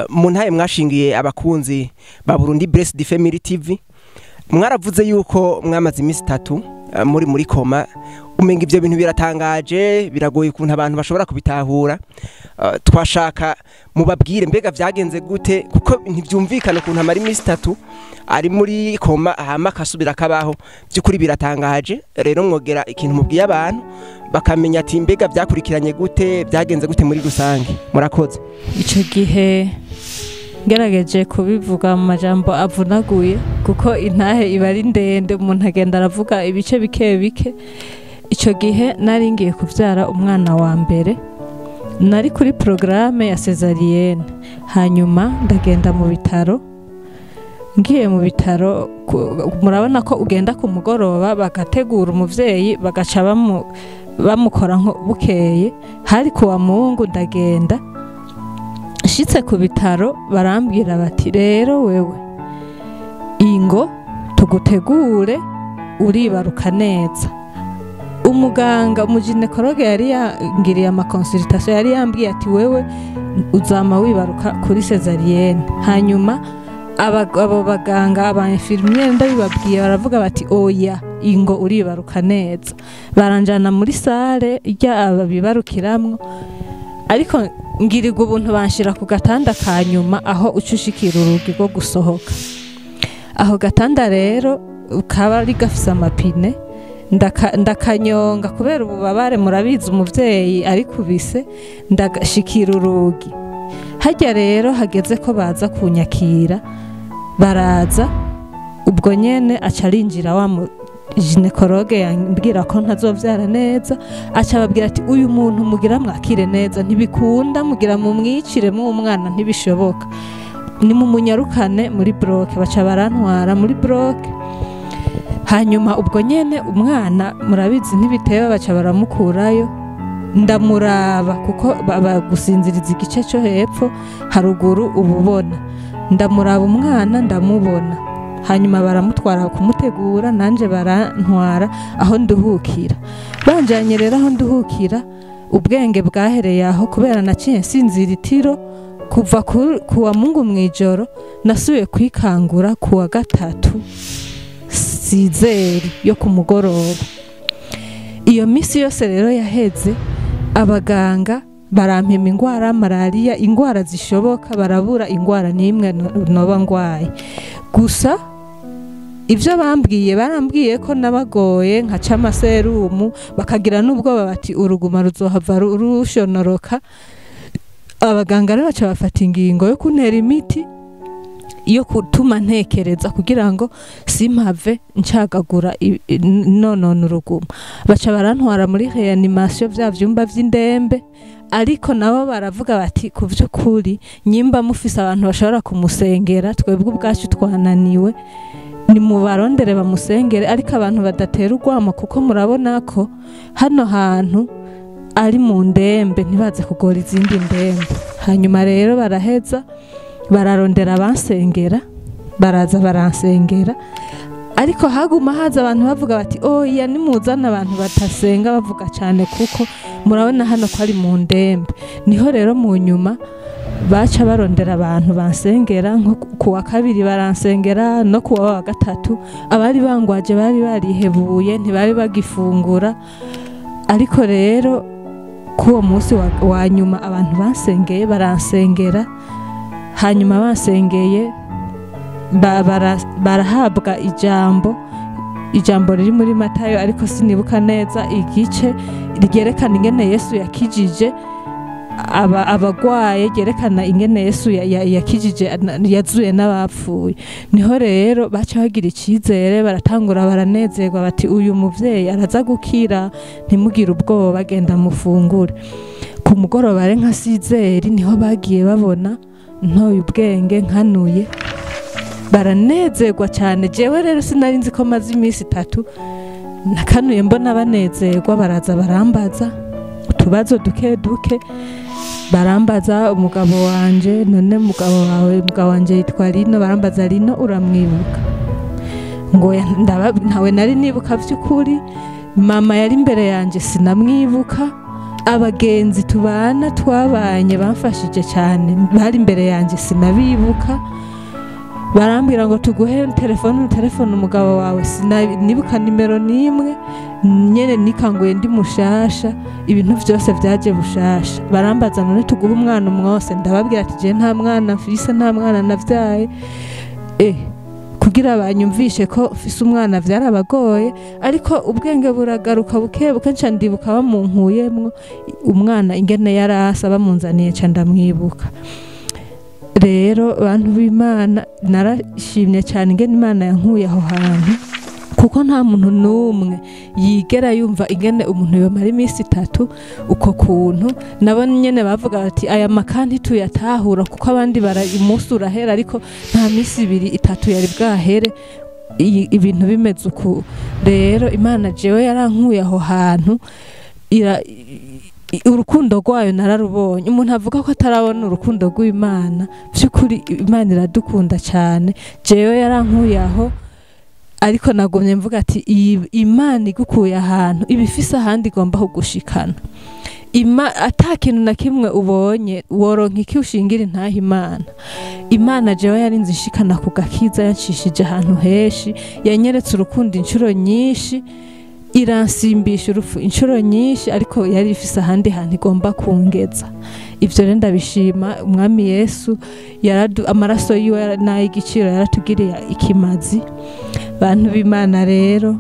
Mu ntaye mwashingiye abakunzi ba Burundi Blessed Family TV, mwaravuze yuko mwamaze iminsi 3 muri coma. Umenga ivyo bintu biratangaje, biragoye ukuntu abantu bashobora kubitahura. Twashaka mubabwire mbega vyagenze gute, kuko ntivyumvikana ukuntu amara iminsi 3 ari muri coma hama akasubira kabaho. By'ukuri biratangaje. Rero mwogera ikintu mubwiye abantu bakamenya ati mbega vyakurikiranye gute, byagenze gute muri rusange. Murakoze. Ico gihe ngerageje kubivuga mu majambo avunaguye, kuko intahe iba ari ndende, umuntu agenda aravuga ibice bike bike. Ico gihe nari ngiye kuvyara umwana wa mbere, nari kuri programme ya césarienne. Hanyuma ndagenda mu bitaro. Ngiye mu bitaro, murabona ko ugenda ku mugoroba bagategura umuvyeyi, bagaca bamukora nko bukeye. Hari kuwa Mungu ndagenda, nshitse ku bitaro barambwira bati rero wewe ingo tugutegure uribaruka neza. Umuganga umugynécologue yari yangiriye ama consultation, yari yambwiye ati wewe uzama wibaruka kuri césarienne. Hanyuma abo baganga aba infirmière ndabibabwiye, baravuga bati oya ingo uribaruka neza. Baranjana muri salle ijya ababibarukiramwo, ariko ngirirwa ubuntu banshira ku gatanda ka nyuma aho ucushikira urugi rwo gusohoka. Aho gatanda rero kaba ari gafise amapine, ndakanyonga kubera ububabare, murabizi umuvyeyi ari kubise, ndashikira urugi. Hajya rero hageze ko baza kunyakira, baraza ubwo nyene aca arinjira wa mu gynécologue yambwira ko ntazovyara neza, aca ababwira ati uyu muntu mugira mwakire neza ntibikunda, mugira mumwicire umwana ntibishoboka, ni mumunyarukane muri bloc. Baca barantwara muri bloc. Hanyuma ubwo nyene umwana murabizi ntibiteba, baca baramukurayo, ndamuraba kuko bagusinziriza igice cyo hepfo, haruguru ububona. Ndamuraba umwana ndamubona. Hanyuma baramutwara kumutegura, nanje barantwara aho nduhukira. Banjanye rero aho nduhukira, ubwenge bwahereye aho kubera naciye nsinzira itiro kuva kuwa Mungu mwijoro. Nasubiye kwikangura kuwa gatatu 6h yo ku mugoroba. Iyo misi yose rero yaheze, abaganga barampima ingwara, malariya, ingwara zishoboka, barabura ingwara n'imwe noba ngwaye. Gusa ibyo bambwiye, barambwiye ko nabagoye nkaca amaserumu, bakagira n'ubwoba bati uruguma ruzohava rushonoroka. Abaganga rero baca bafata ingingo yo kuntera imiti yo gutuma ntekereza kugira ngo simpave ncagagura nonona uruguma. Baca barantwara muri réanimation, vya vyumba vy'indembe, ariko nabo baravuga bati ku vy'ukuri nyimba mufise abantu bashobora kumusengera, twebwe ubwacu twananiwe, ni mubarondere bamusengere, ariko abantu badatera urwamo, kuko murabona ko hano hantu ari mu ndembe, ntibaze kugora izindi ndembe. Hanyuma rero baraheza bararondera abansengera, baraza baransengera, ariko haguma haza abantu bavuga bati oya nimuzana abantu batasenga bavuga cyane, kuko murabona hano ko ari mu ndembe. Niho rero mu nyuma baca barondera abantu bansengera, nko kuwa kabiri baransengera no kuwa wa gatatu. Abari bangwaje bari barihebuye, ntibari bagifungura, ariko rero k'uwo munsi wa nyuma abantu bansengeye baransengera. Hanyuma bansengeye barahabwa ijambo riri muri Matayo, ariko sinibuka neza igice, ryerekana ingene Yesu yakijije abagwaye, ryerekana ingene Yesu yakijije, yazuye n'abapfuye. Niho rero baca bagira icyizere, baratangura baranezerwa bati uyu muvyeyi araza gukira, ntimugire ubwoba, bagenda mufungure. Ku mugoroba ari nka 6h niho bagiye babona ntoye ubwenge nkanuye, baranezerwa cyane. Jewe rero sinari nzi ko maze iminsi 3 nakanuye, mbona banezerwa, baraza barambaza utubazo duke duke. Barambaza umugabo wanje, none umugabo wawe, umugabo wanje yitwa Rino. Barambaza Rino uramwibuka? Ngo ntawe nari nibuka vy'ukuri. Mama yari imbere yanje sinamwibuka. Abagenzi tubana twabanye bamfashije cyane, bari imbere yanjye sinabibuka, barambwira ngo tuguhe telefone umugabo wawe, sinibuka nimero n'imwe, nyene nikanguye ndi mushasha, ibintu vyose vyaje bushasha. Barambaza none tuguhe umwana umwose, ndababwira ati je nta mwana mfise, nta mwana navyaye. Kugira banyumvishe ko mfise umwana vyarabagoye, ariko ubwenge buragaruka buke buke, nca ndibuka bamunkuyemwo umwana ingene yarasa, bamunzaniye nca ndamwibuka. Rero bantu b'Imana, narashimye cyane ingene Imana yankuye aho hantu, kuko nta muntu n'umwe yigera yumva ingene umuntu yomara iminsi itatu uko kuntu. Nabo nyene bavuga bati aya makandi tuyatahura, kuko abandi umunsi urahera, ariko nta minsi ibiri itatu yari bwahere ibintu bimeze uku. Rero Imana jewe yarankuye aho hantu, urukundo rwayo nararubonye. Umuntu avuga ko atarabona urukundo rw'Imana, by'ukuri Imana iradukunda cyane. Jewe yarankuye aho, ariko nagumye mvuga ati Imana igukuye ahantu ibifise ahandi igomba kugushikana. Ata kintu na kimwe ubonye woronka iki ushingira intaha Imana. Imana jewe yarinze ishikana ku gakiza, yancishije ahantu henshi, yanyeretse urukundo inshuro nyinshi, iransimbisha urupfu inshuro nyinshi, ariko yari ifise ahandi hantu igomba kungeza. Ivyo rero ndabishima Umwami Yesu, amaraso yiwe n'ay'igiciro yaratugiriye ikimazi. Bantu b'Imana rero,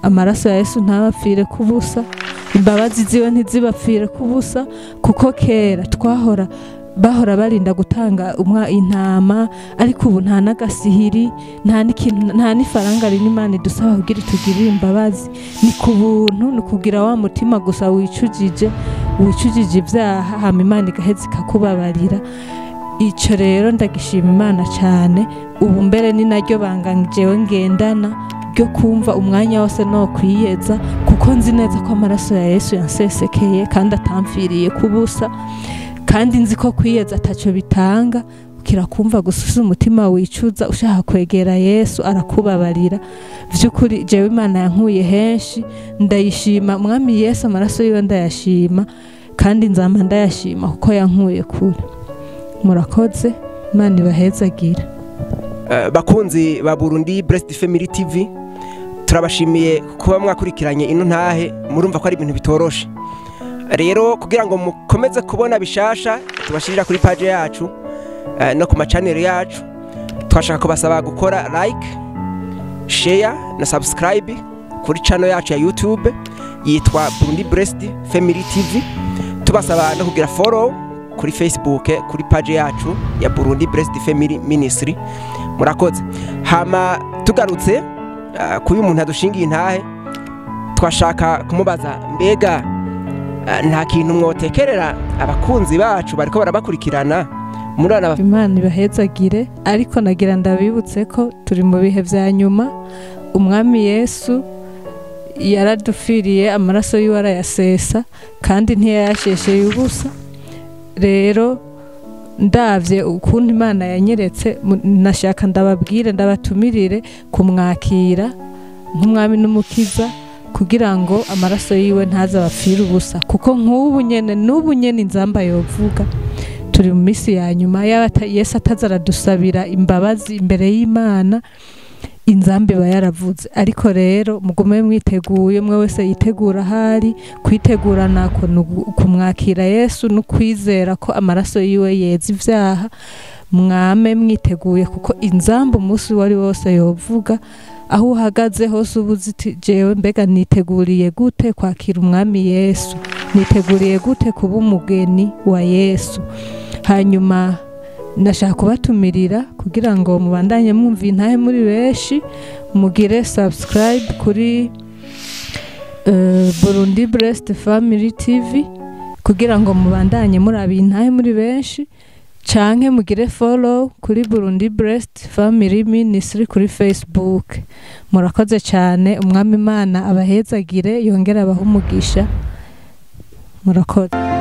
amaraso ya Yesu ntabapfire kubusa, imbabazi ziwe ntizibapfire kubusa, kuko kera twahora bahora barinda gutanga intama, ariko ubu nta n'agasihiri, nta n'ikintu, nta n'ifaranga rinini Imana idusaba kugira itugirire imbabazi. Ni ku buntu, ni kugira wa mutima gusa wicujije ibyaha, hama Imana igaheza ikakubabarira. Ico rero ndagishima Imana cyane. Ubu mbere ni naryo banga jewe ngendana ryo kumva umwanya wose no kwiyeza, kuko nzi neza ko amaraso ya Yesu yansesekeye kandi atamfiriye kubusa, kandi nzi ko kwiyeza ataco bitanga. Kirakumva gususa umutima wicuza ushaka kwegera Yesu arakubabarira. Vy'ukuri jewe Imana yankuye henshi, ndayishima Mwami Yesu, amaraso yiwe ndayashima, kandi nzama ndayashima kuko yankuye kure. Murakoze, Imana ibahezagire. Bakunzi ba Burundi Blessed Family TV, turabashimiye kuba mwakurikiranye ino ntahe, murumva ko ari ibintu bitoroshe. Rero kugira ngo mukomeze kubona bishasha tubashirira kuri page yacu no ku channel yacu, twashaka kubasaba gukora like, share na subscribe kuri channel yacu ya YouTube yitwa Burundi Blessed Family TV. Tubasaba no kugira follow kuri Facebook kuri page yacu ya Burundi Blessed Family Ministry. Murakoze. Hama tugarutse kuyu umuntu adushingiye intahe, twashaka kumubaza mbega nta kintu mwotekerera abakunzi bacu bariko barabakurikirana murana? Imana ibahezagire, ariko nagira ndabibutse ko turi mu bihe vya nyuma. Umwami Yesu yaradufiriye, amaraso yiwe arayasesa, kandi ntiyayashesheye ubusa. Rero ndavye ukuntu Imana yanyeretse, nashaka ndababwire, ndabatumirire kumwakira nk'umwami n'umukiza, kugira ngo amaraso yiwe ntaza bapfire ubusa. Kuko nk'ubu nyene, n'ubu nyene inzamba yovuga, turi mu misi ya nyuma. Yaba Yesu ataza aradusabira imbabazi imbere y'Imana, inzamba iba yaravuze. Ariko rero mugume mwiteguye, mwe wese yitegura ahari. Kwitegura nako kumwakira Yesu no kwizera ko amaraso yiwe yeza ivyaha. Mwame mwiteguye, kuko inzamba umunsi wari wose yovuga. Aho uhagaze hose ubuze uti jewe mbega niteguriye gute kwakira Umwami Yesu, niteguriye gute kuba umugeni wa Yesu. Hanyuma ndashaka kubatumirira kugira ngo mubandanye mwumva intahe muri benshi, mugire subscribe kuri Burundi Blessed Family TV kugira ngo mubandanye muraba intahe muri benshi, canke mugire follow kuri Burundi Blessed Family Ministry kuri Facebook. Murakoze cyane, Umwami Imana abahezagire yongera abahe umugisha. Murakoze.